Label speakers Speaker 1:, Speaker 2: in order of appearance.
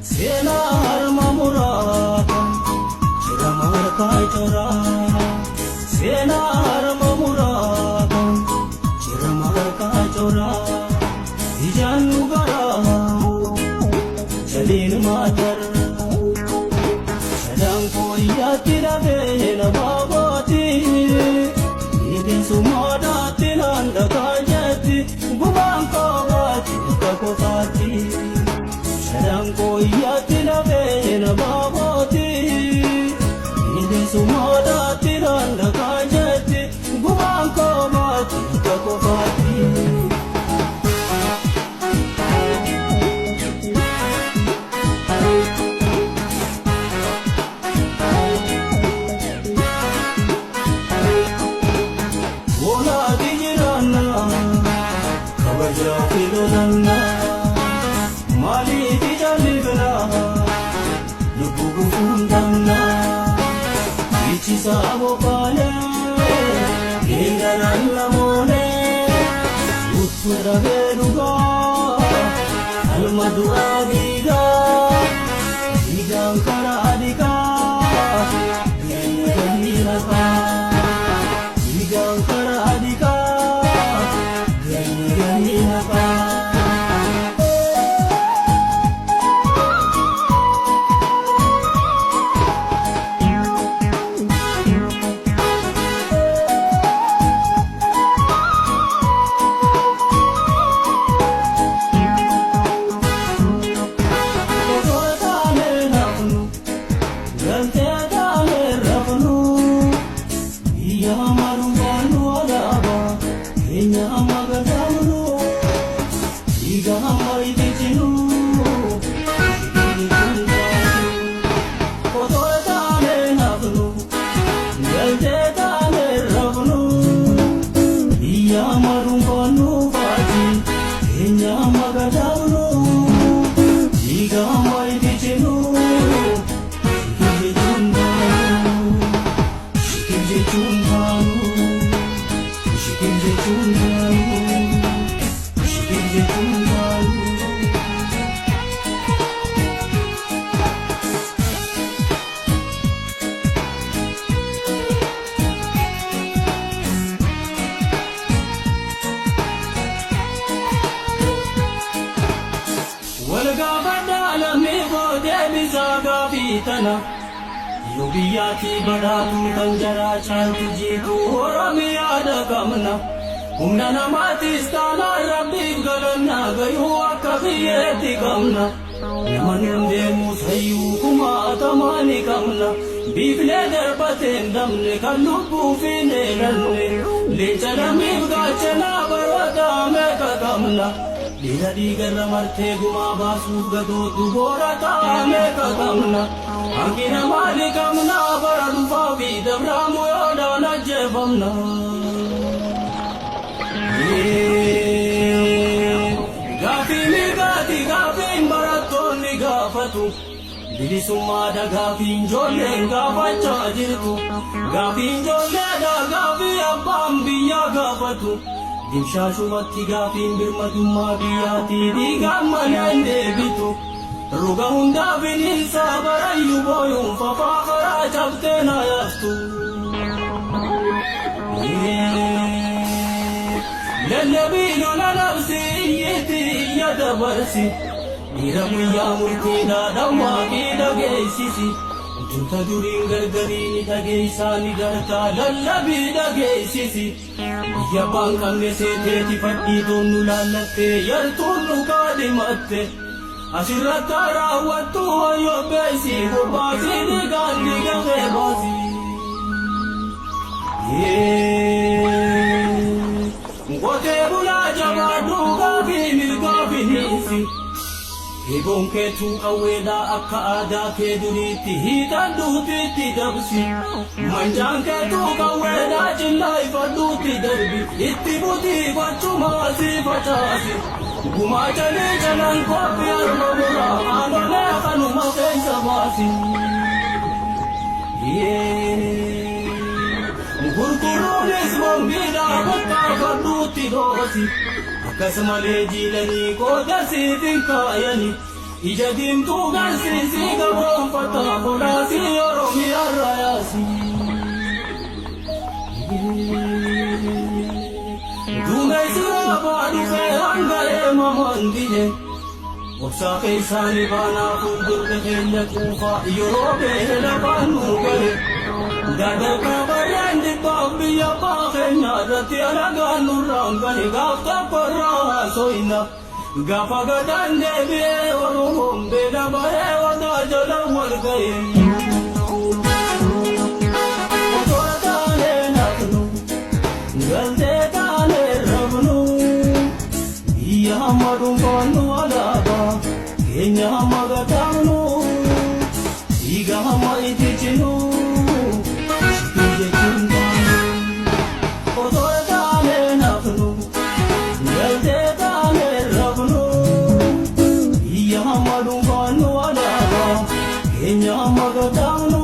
Speaker 1: Seenaa harma muraa kan cirama harkaa coraa. Seenaa harma muraa kan cirama harkaa coraa. Ijaan nu garaa jaliin maatar. Sadan kooyyaatti dhabee na baabaati. Bineensummaadhaatti naan dhagaa jetti gubaan koobaatti akka kofaatti. Sadan kooyyaatti dhabee na baabaati. Bineensummaadhaatti naan dhagaa jetti gubaan koobaatti akka kofaatti. Wolaati jiraannaa kabajaa fi lolannaa maaliifi jaallignaa lubbuu gufuun qabnaa ichisaa boqaalee geedaraan lamoolee uttu dhabee dhugaa alma du'aa dhiigaa dhiigaan karaa dhiqaa galii haqaa. Dhiigaan karaa dhiqaa galii haqaa. Otoo taanee nafnu galtee taanee rafnu biyya maruudhaan alaabaa keenya amma gadamnu dhiiga amma ititinu. Otoo taanee nafnu galtee taanee rafnu biyya maruudhaan faati keenya amma gadamnu. Dhiiga amma ititinu. Shikim jechuun baanu, shikim jechuun baanu, shikim jechuun baanu. Walgaafadhaa lammii boodee bisaa gaafii tana. Yoo biyyaatii badhaatu kan jaraa caaltu jiitu Oromiyaadha qabna. Humna namaatiis taanaan rabbiif galannaa gayuu akka biyyeetti qabna. Nama nun deemu sayyuu kumaatamaa ni qabna. Biiflee darbatee hin damne kan lubbuu fi hin eelanne. Leenca lammiif gaachanaa baroota meeqa qabna. Dhiira dhiigarra martee gumaa baasuuf gadootu boora taa'amee qabna. Hanqina maali qabna bara dhufaa fi dabraamu yoodhaan ajjeefamna. Gaaffii mirgaati gaaffiin barattoonni gaafatu. Bilisummaadha gaaffiin ijoolleen gaafachaa jirtu. Gaaffiin ijoolleedha gaaffii abbaan biyyaa gaafatu. Dimshaashumatti gaaffiin birmadummaa biyyaati dhiigaan malee hin deebitu. Ruga hundaa bineensa barayyuu booyuun fafaa karaa cabtee na yaaftu. Lallabii lola labsi iyyiitti iyya dabarsi. Dhiira guyyaa murtiidhaa dhawwaaqii dhageessisi. Junta duriin gargarii ni dhageessaa ni gartaa lallabii dhageessisi. Biyya abbaan qabne seeteeti fadhiitoon nu laallattee yartuun nu kaadhimatte. Asirratti raawwattu wayyoo beesii bobbaasii dhiigaan dhiiga kee baasii. Qotee bulaa jabaa dhugaa fi mirgaa finiisi. Eeboon keetuu qawweedhaa akka aadaa kee duriitti hiixadhuutiitti dabsi. Manjaan keetuu qawweedhaa cillaa ifadhuutti darbi. Itti butii gochumaa si facaasi. Gumaa jalii jalaan qophii harma muraa aanolee kanuma keessa baasi. Gurguruunis bombiidhaa buqqaafadhuutti dhoosi. Akkasumalee jiilanii qooda siif hin kaayani. Ija diimtuu garsiisii gabroonfata kolaasii Oromiyaa raayaasii. Duumessi roobaa dhufee hanga eemamaan dide. Obsaa keessaanii baanaa fuuldurri keenya quufaa yeroo beela lafaan nu gale. Dadarkaa barreen dhibbaaf biyya abbaa keenya irratti alagaan nurraan gale gaaf tokko irraa haasoyna. Gaafa gadaan deebi'ee Oromoon beela bahee wadaa jala wal ga'e. Otoo taanee nafnu galtee taanee rafnu biyya hamma dhuunfaannu alaabaa keenya hamma gataamnu dhiiga hamma itti cinu situu jechuun baanu. Otoo taanee nafnu galtee taanee rafnu biyya hamma dhuunfaannu alaabaa keenya hamma gataamnu.